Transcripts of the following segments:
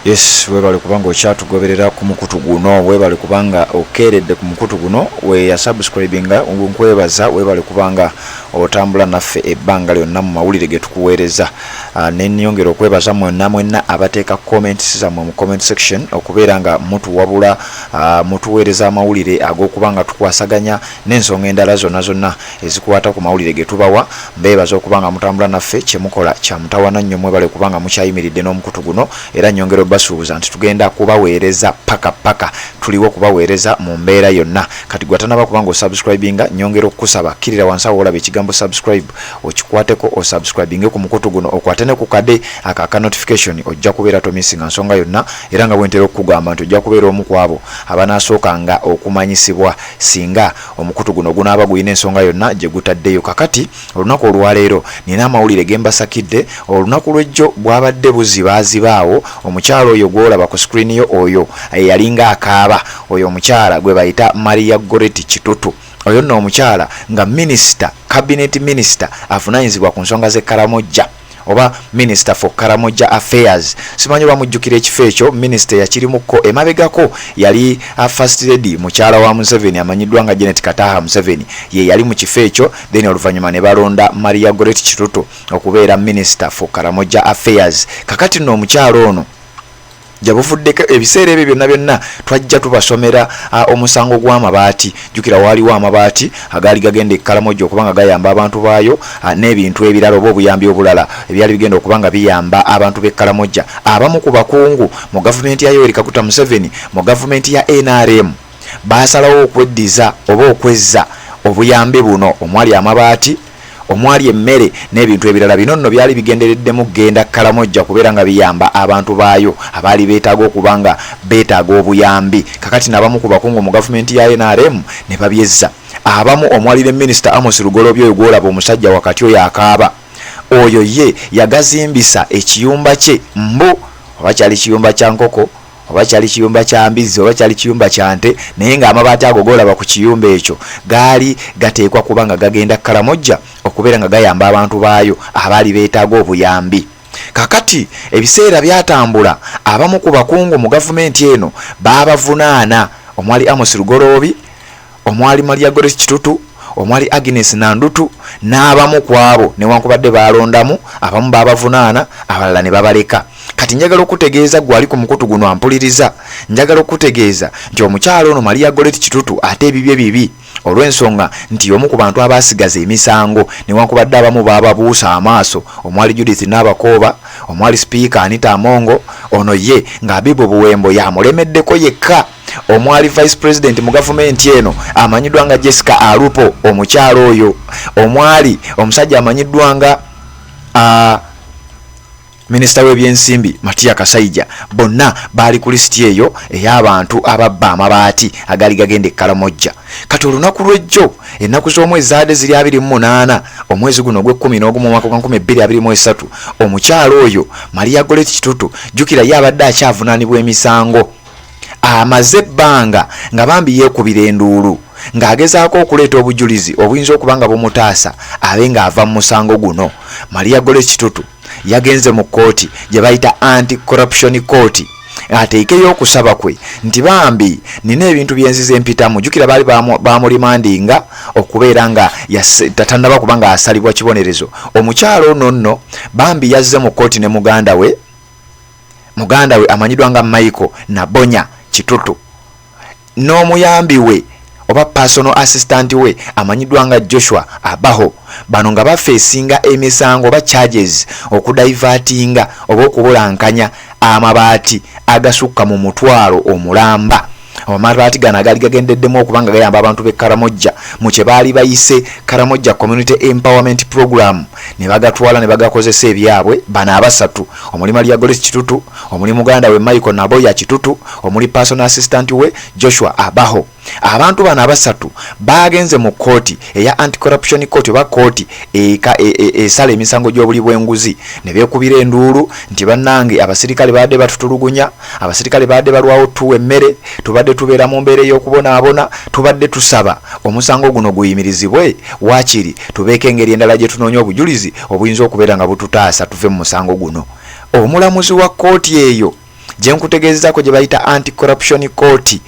Yes, webale kubanga okyatugoberera ku mukutu guno, webale kubanga okeeredde ku mukutu guno, weyasubscribinga nkwebaza, webale kubanga otambula naffe ebbanga lyonna mu mawulire ge tukuweereza. Nenyongera okwebaza mwenna mwenna abateeka comments zammwe mu comment section okubeera nga mutuwabula, mutuweereza amawulire ag'okuba nga tukwasaganya n'ensonga endala zonna zonna ezikwata ku mawulire ge tubawa. Mbeebaza okuba nga mutambula naffe, kyemukola kya mutawana nnyo. Mwebale kubanga mukyayimiridde n'omukutu guno, era nyongera obasuubuza nti tugenda kubaweereza paka paka, tuliwo kubaweereza mu mbeera yonna. Kati gwe atanaba kubanga osubscribinga, nyongera okukusaba, kkirira wansi awo olaba ekigambo "subscribe", okikwateko, osubscribinge ku mukutu guno, okwate ne ku kade ako aka notification. Ojja kubeera tomissinga nsonga yonna, era nga bwentera okukugamba nti ojja kubeera omu ku abo abanasookanga okumanyisibwa singa omukutu guno gunaaba gulina ensonga yonna gye gutaddeyo. Kakati olunaku olwaleero nina amawulire ge mbasakidde. Olunaku lw'ejjo bwabadde buzibaazibaawo, omukyala oyo gw'olaba ku screen yo, oyo eyalinga akaaba, oyo omukyala gwe bayita Maria Goretti Kitutu, oyo nno omukyala nga minisita, cabinet minister avunaanyizibwa ku nsonga z'e Karamojja oba Minister for Karamoja Affairs. Simanyi oba mujjukira ekifo ekyo, minisita yakirimukko emabegako yali First Lady, mukyala wa Museveni amanyiddwa nga Janet Kataha Museveni, ye yali mu kifo ekyo. Then oluvannyuma ne balonda Maria Goretti Kitutu okubeera Minister for Karamoja Affairs. Kakati nno omukyala ono jabuvuddeko ebiseera ebyo byonna byonna twajja tubasomera omusango gw'amabaati. Jjukira waaliwo amabaati agaali gagenda e Karamoja okuba nga gayamba abantu baayo, n'ebintu ebirala oba obuyambi obulala ebyali bigenda okuba nga biyamba abantu b'e Karamoja. Abamu ku bakungu mu gavumenti ya Yoweri Kaguta Museveni, mu gavumenti ya NRM, baasalawo okweddiza oba okwezza obuyambi buno omwali amabaati, omwali emmere n'ebintu ebirala. Bino nno byali bigendereddemu kugenda Kalamojja kubeera nga biyamba abantu baayo abaali beetaaga okuba nga beetaaga obuyambi. Kakati n'abamu ku bakungu mu gavumenti ya NRM ne babyezza, abamu omwali ne Minisita Amos Lugoloobi, oyo gw'olaba omusajja wakati oyo akaaba. Oyo ye yagazimbisa ekiyumba kye, mbu oba kyali kiyumba kya nkoko oba kyali kiyumba kya mbizzi oba kyali kiyumba kya nte, naye ng'amabaati ago golaba ku kiyumba ekyo gaali gateekwa kuba nga gagenda Kalamojja okubeera nga gayamba abantu baayo abaali beetaaga obuyambi. Kakati ebiseera byatambula, abamu ku bakungu mu gavumenti eno baabavunaana, omwali Amos Lugoloobi, omwali Maria Goretti Kitutu, omwali Agnes Nandutu n'abamu ku abo. Newankubadde baalondamu abamu, baabavunaana, abalala ne babaleka. Kati njagala okutegeeza gwe ali ku mukutu guno ampuliriza, njagala okutegeeza nti omukyala ono Maria Goretti Kitutu ate ebibye bibi, olw'ensonga nti omu ku bantu abaasigaza emisango, newankubadde abamu baababuusa amaaso, omwali Judith Nabakooba, omwali Sipiika Anita Amongo, ono ye nga Abibu Buwembo yamulemeddeko yekka, omwali Vice President mu gavumenti eno amanyiddwa nga Jessica Alupo, omukyala oyo, omwali omusajja amanyiddwa nga minisita w'ebyensimbi Matia Kasaija, bonna baali ku lisiti eyo ey'abantu ababba amabaati agaali gagenda e Kalamojja. Kati olunaku lw'ejjo, ennaku z'omwezi zaadde ziri 28 omwezi guno ogw'e-11 omwaka gwa 2023, omukyala oyo Maria Goretti Kitutu, jjukira ye abadde akyavunaanibwa emisango, amaze ebbanga nga bambi yeekubira enduulu ng'agezaako okuleeta obujulizi obuyinza okuba nga bumutaasa abe ng'ava mu musango guno. Maria Goretti Kitutu yagenze mu kkooti gye bayita Anti Corruption Court ateekeyo okusaba kwe nti bambi nina ebintu byenzize mpitamu. Jjukira baali bamuremandinga okubeera nga tatannaba kuba nga asalibwa kibonerezo. Omukyala ono nno bambi yazze mu kkooti ne muganda we amanyiddwa nga Michael Nabonya Kitutu n'omuyambi we oba personal assistant we amanyiddwa nga Joshua Abaho. Bano nga bafacinga emisango oba charges okudivertinga oba okubulankanya amabaati agasukka mu 10,000. Amabaati gano agaali gagendeddemu okuba nga gayamba abantu b'e Karamojja mu kye baali bayise Karamojja Community Empowerment Program, ne bagatwala ne bagakozesa ebyabwe. Bano abasatu omuli Maria Goretti Kitutu, omuli muganda we Michael Naboya Kitutu, omuli personal assistant we Joshua Abaho, abantu bano abasatu bagenze mu kkooti eya Anti-Corruption Court oba kkooti esala emisango gy'obuli bw'enguzi ne beekubira enduulu nti bannange, abasirikale babadde batutulugunya, abasirikale babadde balwawo tuwa emmere, tubadde tubeera mu mbeera ey'okubonaabona, tubadde tusaba omusango guno guyimirizibwe, waakiri tubeeko engeri endala gye tunoonya obujulizi obuyinza okubeera nga bututaasa tuve mu musango guno. Omulamuzi wa kkooti eyo Gye nkutegeezezaako gye bayita Anti Corruption Court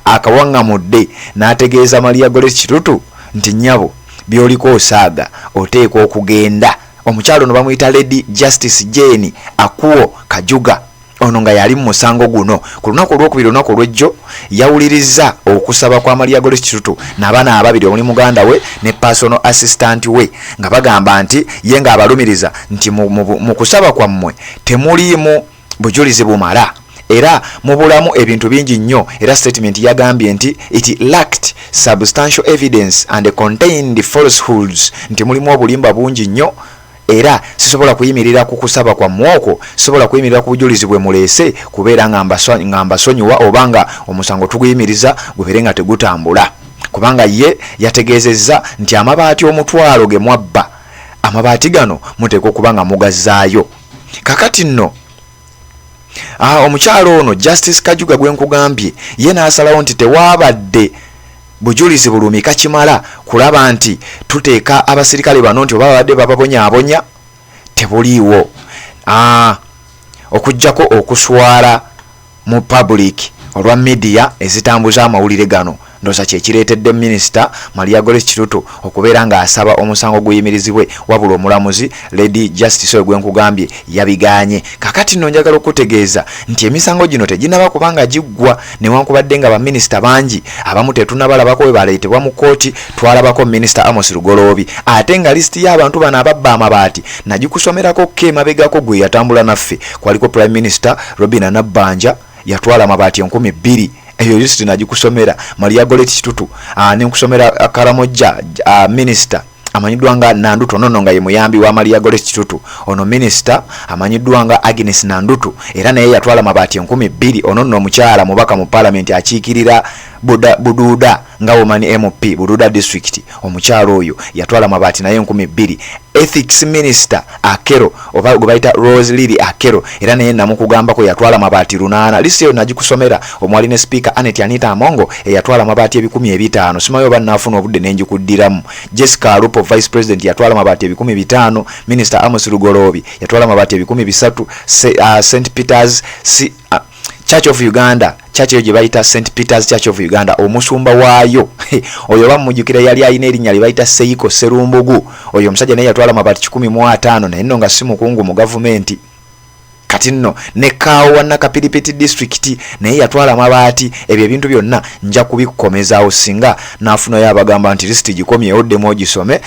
akawaŋŋamudde n'ategeeza Maria Goretti Kitutu nti nnyabo by'oliko osaaga oteekwa okugenda. Omukyala ono bamuyita Lady Justice Jane Akuo Kajuga ono nga yali mu musango guno ku lunaku olwokubiri olunaku olw'ejjo yawulirizza okusaba kwa Maria Goretti Kitutu n'abaana ababiri omuli muganda we ne personal assistant we nga bagamba nti ye ng'abalumiriza nti mu kusaba kwammwe temuliimu bujulizi bumala era mubulamu ebintu bingi nnyo. Era statement yagambye nti it lacked substantial evidence and contained falsehoods, nti mulimu obulimba bungi nnyo era sisobola kuyimirira ku kusaba kwammwe okwo, sisobola kuyimirira ku bujulizi bwe muleese kubeera nga mbasonyiwa oba nga omusango tuguyimiriza gubeere nga tegutambula, kubanga ye yategeezezza nti amabaati 10,000 ge mwabba, amabaati gano muteekwa okuba nga mugazzaayo. Kakati nno omukyalo ono Justice Kajuga gwe nkugambye ye n'asalawo nti tewaabadde bujulizi bulumika kimala kulaba nti tuteeka abasirikale bano nti oba babadde bababonyaabonya, tebuliiwo, okuggyako okuswala mu public olwa media ezitambuza amawulire gano. Ndowooza kyekireetedde Minisita Maria Goretti Kitutu okubeera ng'asaba omusango guyimirizibwe, wabula omulamuzi Lady Justice oyo gwe nkugambye yabigaanye. Kakati nno njagala okutegeeza nti emisango gino teginaba kubanga giggwa, newankubadde nga baminisita bangi abamu tetunabalabako we baleetebwa mu kkooti. Twalabako Minisita Amos Lugoloobi, ate nga lisiti y'abantu bano ababba amabaati nagikusomerako ko emabegako gwe yatambula naffe. Kwaliko Prime Minister Robina Nabbanja, yatwala amabaati 2000, eyo lisiti nagikusomera. Maria Goretti Kitutu, nenkusomera Karamojja minisita amanyiddwa nga Nandutu, onono nga ye muyambi wa Maria Goretti Kitutu. Ono minisita amanyiddwa nga Agnes Nandutu era naye yatwala mabaati 2000. Ono nno omukyala mubaka mu Paalamenti akiikirira Buduuda nga woman MP Buduuda District. Omukyala oyo yatwala mabaati naye 2000. Ethics Minister Akero oba gwe bayita Rose Lily Akero era naye namukugambako yatwala mabaati 800. Lisiti eyo nagikusomera, omwali ne Speaker Annet Anita Amongo eyatwala amabaati 500,000. Simanyi oba naafuna obudde nenjikuddiramu. Jessica Alupo, Vice President, yatwala amabaati 500,000. Minister Amos Lugoloobi yatwala amabaati 300,000. St Peters Church of Uganda, church eyo gye bayita St Peters Church of Uganda, omusumba waayo oyo bamujjukira yali alina erinnya lye bayita Seiko Serumbugu. Oyo omusajja naye yatwala amabaati 150, naye nno nga si mukungu mu gavumenti. Kati nno ne kaawo wa Nakapiripiti District naye yatwala amabaati. Ebyo ebintu byonna nja kubikomezaawo singa naafunayo abagamba nti lisiti gikomyewo ddemu ogisome.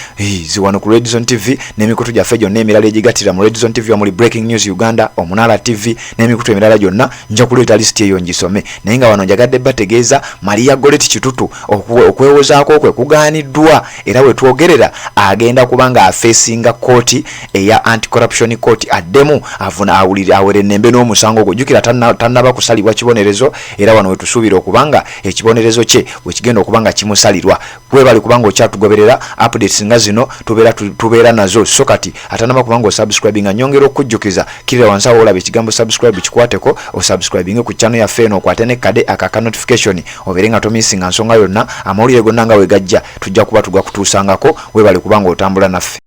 Ziwano ku Redson TV n'emikutu gyaffe gyonna emirala egigattira mu Redson TV omuli Breaking News Uganda, Omunaala TV n'emikutu emirala gyonna, nja kuleeta lisiti eyo ngisome. Naye nga wano njagadde bategeeza Maria Goretti Kitutu okwewozaako kwe kugaaniddwa, era we twogerera agenda kuba ng'afeesinga kooti eya Anti Corruption Court addemu avuna awulire awerennembe n'omusango ogwo. Jjukira tannaba kusalibwa kibonerezo, era wano wetusuubira okuba nga ekibonerezo kye wekigenda okuba nga kimusalirwa. Webale kubanga okyatugoberera, updates nga zino tubeera nazo. So kati atanaba kubanga osubscribinga, nyongera okukujjukiza, kirira wansi awo olaba ekigambo subscribe, kikwateko osubscribinge ku channel yaffe eno, okwate ne kade akaka notification obeere nga tomisinga nsonga yonna. Amawulire gonna nga we gajja tujja kuba tugakutuusangako. Webale kubanga otambula naffe.